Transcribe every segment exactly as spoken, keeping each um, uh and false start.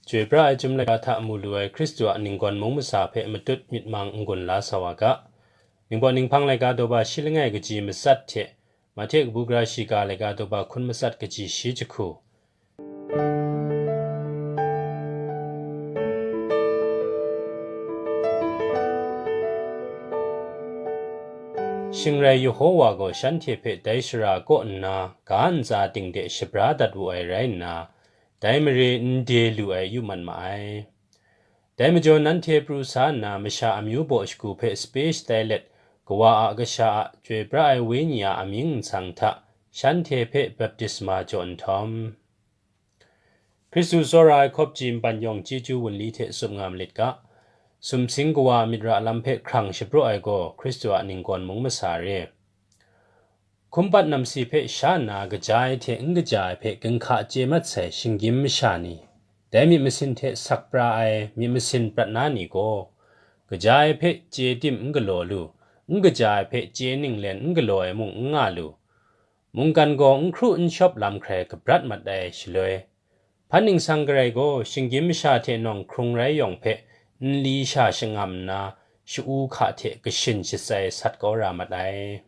Chyoi pra ai Chyum laika hta mu lu ai Hkristu a ninggawn mung masa hpe matut myit mang n-gun la sa wa ga. Ningbaw ninghpang laika daw ba shi langai kaji matsat hte Mahte kabu gara shiga laika daw ba hkun matsat kaji shi jahku. Shing rai Yehowa gaw shanhte hpe dai shara kaw nna ga ntsa ting de shabra dat wu ai rai nna, dai mare n de lu ai yu mat ma ai. Dai majaw nanhte pru sa nna masha amyu baw shagu hpe sape shatai let, Kawa a Kasha a Chyoi pra ai Wenyi a amying nsang hta shanhte hpe baptisma jaw nhtawm, Hkristu tsawra ai hkawhpji npan yawng chyeju wunli hte tsup nga malit ga. Sumsing Kawa a myit ra lam hpe hkrang shapraw ai gaw Hkristu a ninggawn mung masa re. Hkum pat namsi hpe sha nna kaja ai hte n kaja ai hpe ginhka chye mat sai shinggyim masha ni, dai myit masin hte sak pra ai myit masin prat na ni gaw, kaja ai hpe chye tim n galaw lu, n kaja ai hpe chye ninglen n galaw ai mung n nga lu. Mungkan gaw n hkru n shawp lam hkrai kabrat mat ai shaloi, hpan ningsang garai gaw shinggyim masha hte nawng hkrung rai yawng hpe nli sha shangam nna, sha-u hka hte kashin shatsai sat kau ra mat ai.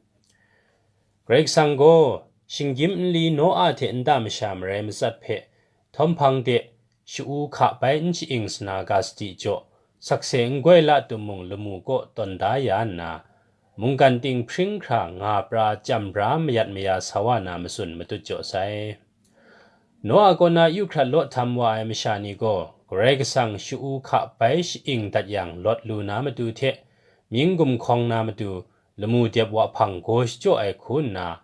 Karai Kasang gaw shinggyim nli Noa hte nta masha marai matsat hpe, htawm hpang de, sha-u hka bai n sha-ing sana ga sadi jaw, sakse n goi la tum mung lamu kaw tawn da ya nna, mungkan ting hpring hkra nga pra chyam bra mayat maya sa wa na matsun matut jaw sai. Noa kaw na yu hkrat law htam wa ai masha ni gaw, Karai Kasang sha-u hka bai sha-ing dat yang lawt lu na matu hte, mying gumhkawng na matu, lamu dep wa hpang gaw shachyaw ai hku nna,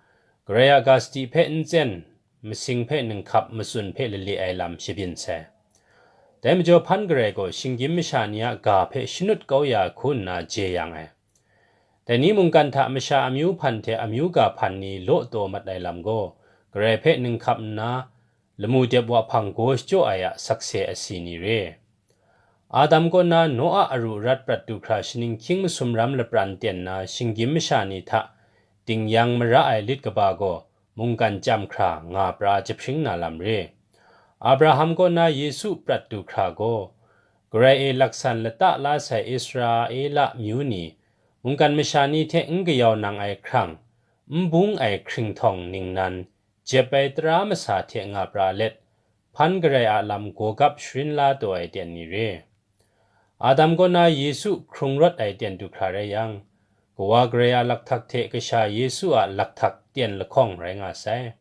Karai a ga sadi hpe n tsen, masing hpe ninghkap matsun hpe lale ai lam shabyin sai. Dai majaw hpan garai gaw shinggyim masha ni a ga hpe shanut kau ya hku nna je yang ai. Dai ni mungkan hta masha amyu hpan hte amyu ga hpan ni law taw mat ai lam gaw, Karai hpe ninghkap nna, lamu dep wa hpang gaw shachyaw ai a sakse asi ni re. Adam kaw na Noa aru arat prat du hkra shaning hkying masum ram lapran ten na shinggyim masha ni hta dingyang mara ai lit kaba gaw mungkan chyam hkra nga pra jahpring na lam re. Abraham kaw na Yesu prat du hkra gaw, Karai e laksan lata la sai Israela myu ni, mungkan masha ni hte n kayau nang ai hkrang, n bung ai hkringhtawng ningnan, jep ai tara masa hte nga pra let, hpan garai a lam gawgap sharin la taw ai ten ni re. Adam kaw na Yesu hkrung rawt ai ten du hkra rai yang, Kawa Karai a lakhtak hte Kasha Yesu a lakhtak ten lahkawng rai nga sai.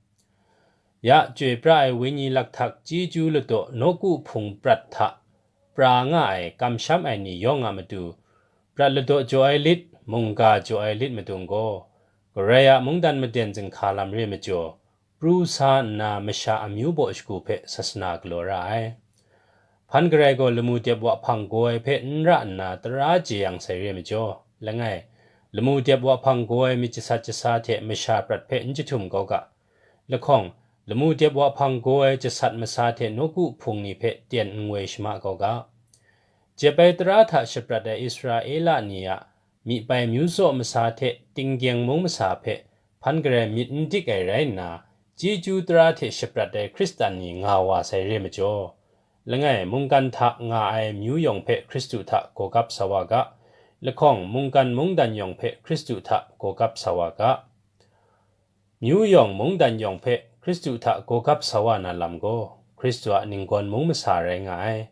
Ya, Chyoi pra ai Wenyi lakhtak chyeju ladaw nawku hpung prat hta pra nga ai kamsham ai ni yawng a matu, prat ladaw jaw ai lit, mungga jaw ai lit madung gaw, Karai a mungdan maden zinghka lam re majaw, pru sa nna masha amyu baw shagu hpe sasana galaw ra ai. Hpan garai gaw lamu dep wa hpang gaw ai hpe n ra nna tara jeyang sai re majaw, langai, lamu dep wa hpang gaw ai myit jasat jasa hte masha prat hpe n jahtum kau ga. Lahkawng, lamu dep wa hpang gaw ai jasat masa hte nawku hpung ni hpe ten n woi shama kau ga. Jep ai tara hta shaprat ai Israela ni a myi bai myu tsaw masa hte tinggyeng mung masa hpe hpan garai myit n dik ai rai nna, chyeju tara hte shaprat ai Hkristan ni nga wa sai re majaw, langai mungkan hta nga ai myu yawng hpe Hkristu hta gawgap sa wa ga, lahkawng mungkan mungdan yawng hpe Hkristu hta gawgap sa wa ga. Myu yawng mungdan yawng hpe Hkristu hta gawgap sa wa na lam gaw, Hkristu a ninggawn mung masa rai nga ai.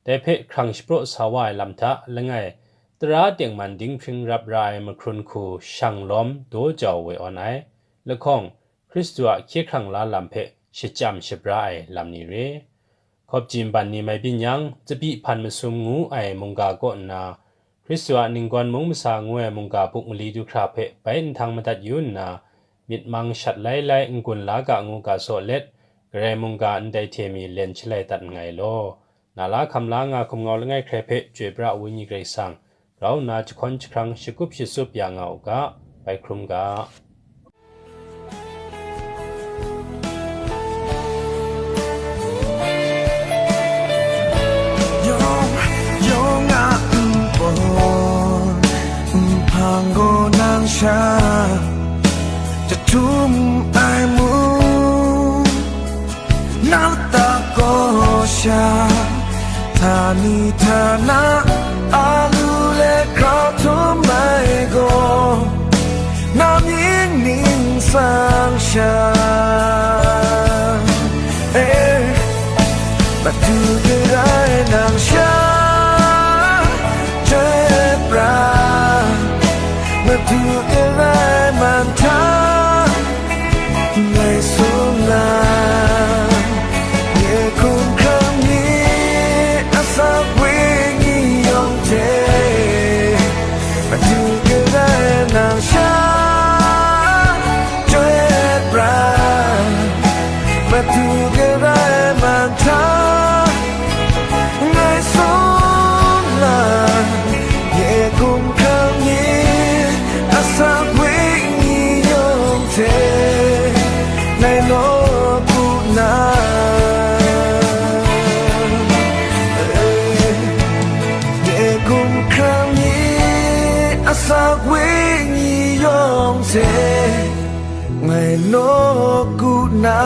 Dai hpe hkrang shapraw sa wa ai lam hta langai, tara tengman dinghpring rap ra ai mahkrun hku shang lawm daw jau woi awn ai, lahkawng, Hkristu a hkye hkrang la lam hpe shachyam shabra ai lam ni re. Hkawpji nban ni mai byin yang, tsabyi hpan masum ngu ai mungga kaw nna, Hkristu a ninggawn mung masa ngu ai mungga buk mali du hkra hpe bai nhtang madat yu nna, myit mang shat lai lai n-gun la ga ngu ga saw let, Karai mungga ndai hte mi len shalai dat nngai law, na la hkam la nga hkum ngau langai hkrai hpe Chyoi pra ai Wenyi Karai Kasang, grau nna jahkawn jahkrang shakut shatsup ya nga u ga, bai hkrum ga. 有，有啊，嗯，我，嗯，旁观南下，这土木爱慕，那大国家。Ani hta na a lu let grau htum ai gaw, na mying ningsang sha, eh, Madu karai nang sha, chyoi pra, Madu karai man hta, ngai sum na, nye hkum hkrang ni asak wenyi yawng hte, Madu karai nang sha, chyoi pra, Madu karai man hta, ngai sum na, nye hkum hkrang ni asak wenyi yawng hte, ngai law ku na, nye hkum hkrang ni asak wenyi yawng hte, ngai law ku na.